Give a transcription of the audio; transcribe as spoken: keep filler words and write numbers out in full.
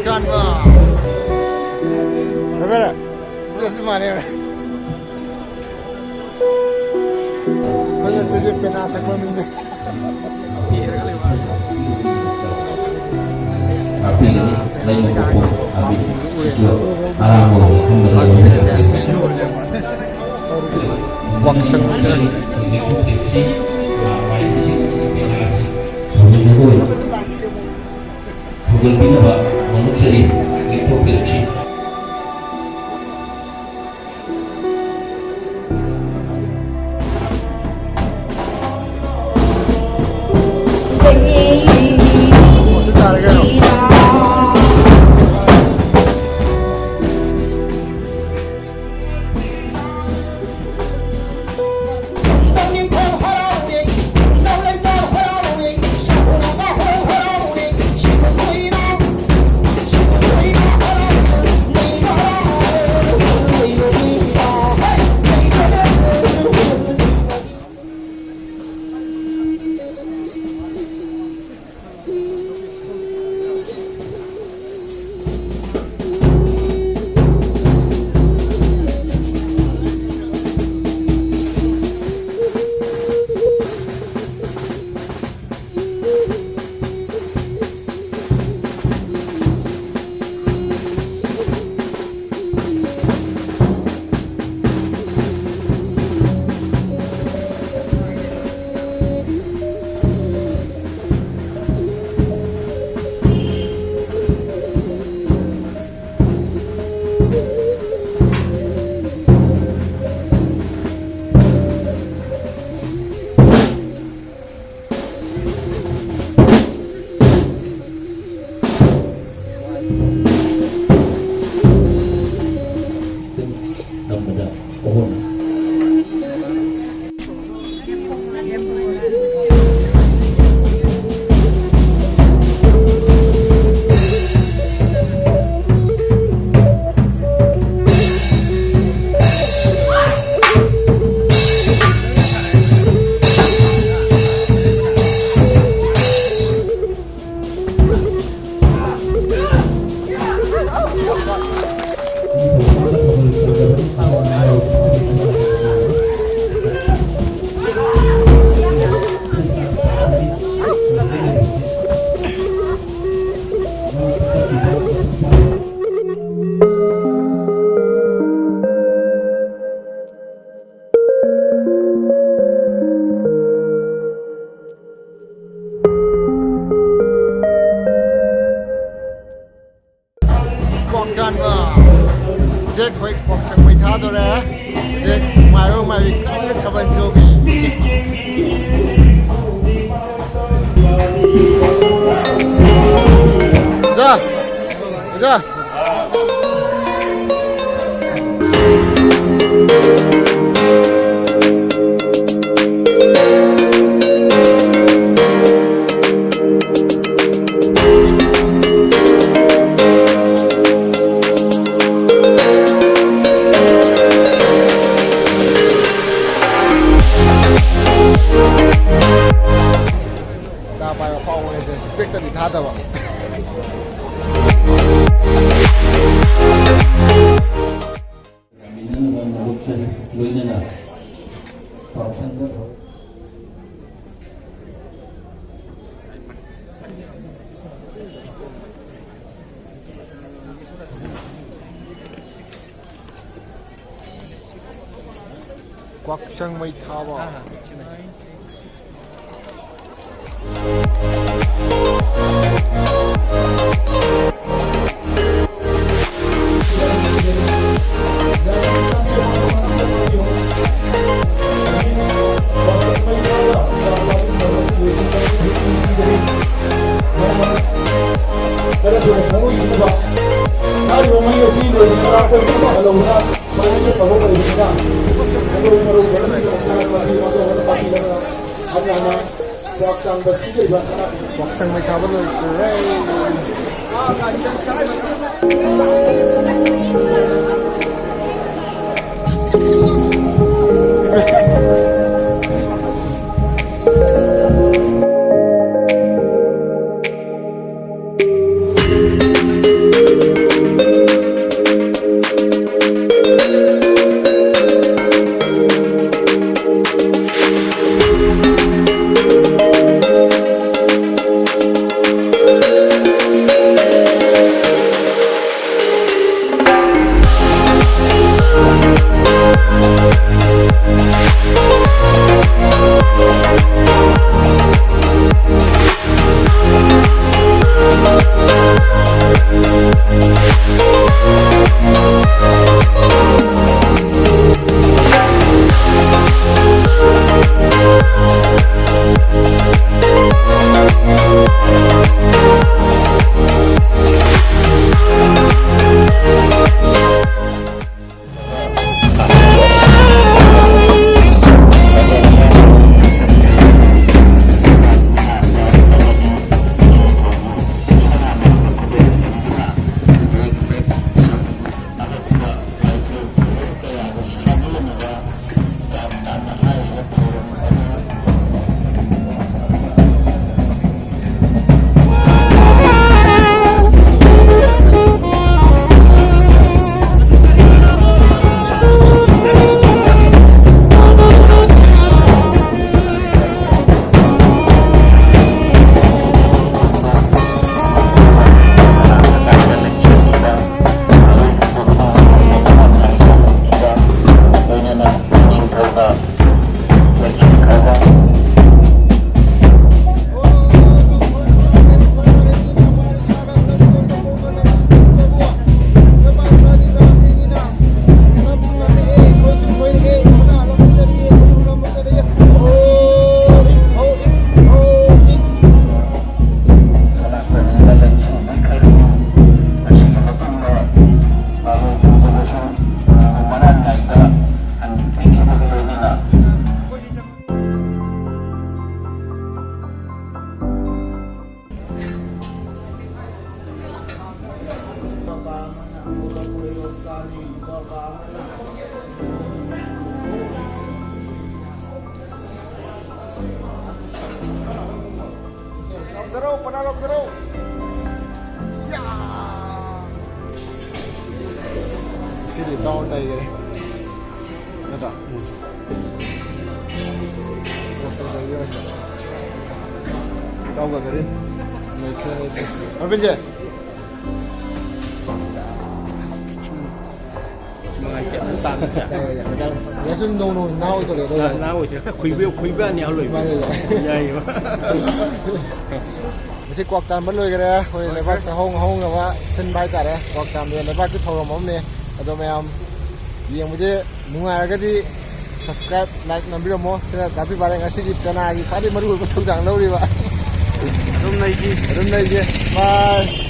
ꯆꯥꯟꯕ꯫ ꯁꯤꯁꯨ ꯃꯥꯟꯅꯩ꯫ ꯑꯩꯈꯣꯏꯅ ꯁꯤꯒꯤ ꯄꯦꯅꯥ ꯁꯛꯄ ꯃꯤꯅꯦ꯫ ꯉꯥꯛꯄꯤꯒꯅꯤ꯫ ꯂꯩꯃ ꯀꯣꯛꯄ ꯉꯥꯛꯄꯤ꯫ ꯑꯗꯨꯒ ꯑꯔꯥꯡꯕ ꯑꯣꯏꯅ ꯈꯟꯕꯗ ꯂꯩꯃ ꯋꯥꯡꯁꯪ꯫ ꯊꯧꯒꯜꯄꯤꯅꯕ ꯉꯝꯂꯛꯆꯔꯤ꯫ ꯂꯦꯞꯊꯣꯛꯄꯤꯔꯛꯁꯤ꯫ ꯆꯥꯟꯕ꯫ ꯍꯧꯖꯤꯛ ꯑꯩꯈꯣꯏ ꯀ꯭ꯋꯥꯛꯁꯪ ꯃꯩ ꯊꯥꯗꯣꯔꯦ꯫ ꯍꯧꯖꯤꯛ ꯃꯥꯏꯕ ꯃꯥꯏꯕꯤ ꯀꯟꯅ ꯊꯥꯕꯜ ꯆꯣꯡꯉꯤ꯫ ꯑꯣꯖꯥ! ꯑꯣꯖꯥ! ꯆꯥ ꯄꯥꯏꯕ ꯐꯥꯎꯕ ꯍꯥꯏꯁꯦ ꯏꯁꯄꯦꯛꯇꯗꯤ ꯊꯥꯗꯕ꯫ ꯌꯥꯃꯤꯟꯅꯅꯕ ꯃꯔꯨꯞꯁꯤꯡ ꯂꯣꯏꯅꯅ ꯄꯥꯎꯁꯪꯗ ꯀ꯭ꯋꯥꯛꯁꯪ ꯃꯩ ꯊꯥꯕ꯫ ꯀ꯭ꯋꯥꯛꯁꯪ ꯃꯩ ꯊꯥꯕ ꯂꯣꯏꯈ꯭ꯔꯦ꯫ ꯂꯥꯎꯊꯔꯣ, ꯄꯅꯥ ꯂꯥꯎꯊꯔꯣ꯫ ꯌꯥ! ꯁꯤꯗꯤ ꯇꯥꯎꯟ ꯂꯩꯈꯔꯦ꯫ ꯅꯠꯇ꯭ꯔꯥ? ꯄꯣꯁꯇꯔ ꯂꯩꯈꯔꯦ꯫ ꯏꯇꯥꯎ ꯒꯥꯗꯔꯤꯟ꯫ ꯂꯩꯈ꯭ꯔꯦ, ꯂꯩꯈ꯭ꯔꯦ꯫ ꯑꯔꯕꯤꯟꯁꯦ꯫ ꯃꯉꯥꯏ ꯀꯌꯥ ꯇꯥꯡ ꯀꯌꯥ? ꯌꯥꯏ, ꯌꯥꯏ, ꯌꯥꯏ꯫ ꯌꯥꯏ, ꯁꯨꯝ ꯅꯧ ꯅꯧ ꯅꯍꯥ ꯑꯣꯏꯊꯣꯔꯛꯑꯦ, ꯅꯍꯥ, ꯅꯍꯥ ꯑꯣꯏꯊꯣꯔꯛꯑꯦ꯫ ꯈꯨꯏꯕ, ꯈꯨꯏꯕ ꯑꯅꯤ ꯑꯍꯨꯝ ꯂꯣꯏꯕ꯫ ꯃꯥꯅꯦ, ꯃꯥꯅꯦ꯫ ꯌꯥꯏꯌꯦꯕ꯫ ꯉꯁꯤ ꯀ꯭ꯋꯥꯛ ꯇꯥꯟꯕ ꯂꯣꯏꯈꯔꯦ꯫ ꯑꯩꯈꯣꯏ ꯂꯣꯏꯈꯔꯦ꯫ ꯂꯩꯕꯥꯛꯇ ꯍꯣꯡ ꯍꯣꯡꯅꯕ ꯁꯤꯟꯕ ꯍꯥꯏꯇꯥꯔꯦ꯫ ꯀ꯭ꯋꯥꯛ ꯇꯥꯟꯕꯁꯦ ꯂꯩꯕꯥꯛꯀꯤ ꯊꯧꯔꯝ ꯑꯃꯅꯦ꯫ ꯑꯗꯣ ꯃꯌꯥꯝ ꯌꯦꯡꯕꯁꯦ ꯅꯨꯡꯉꯥꯏꯔꯒꯗꯤ subscribe, like ꯅꯝꯕꯤꯔꯝꯃꯣ꯫ ꯁꯤꯅ ꯇꯥꯛꯄꯤ ꯐꯥꯔꯦ ꯉꯁꯤꯒꯤ ꯄꯦꯅꯥꯒꯤ ꯈ꯭ꯋꯥꯏꯗꯒꯤ ꯃꯔꯨꯑꯣꯏꯕ ꯊꯧꯗꯥꯡ ꯂꯧꯔꯤꯕ꯫ ꯑꯗꯨꯝ ꯂꯩꯈꯤ꯫ ꯑꯗꯨꯝ ꯂꯩꯈꯤ꯫ Bye꯫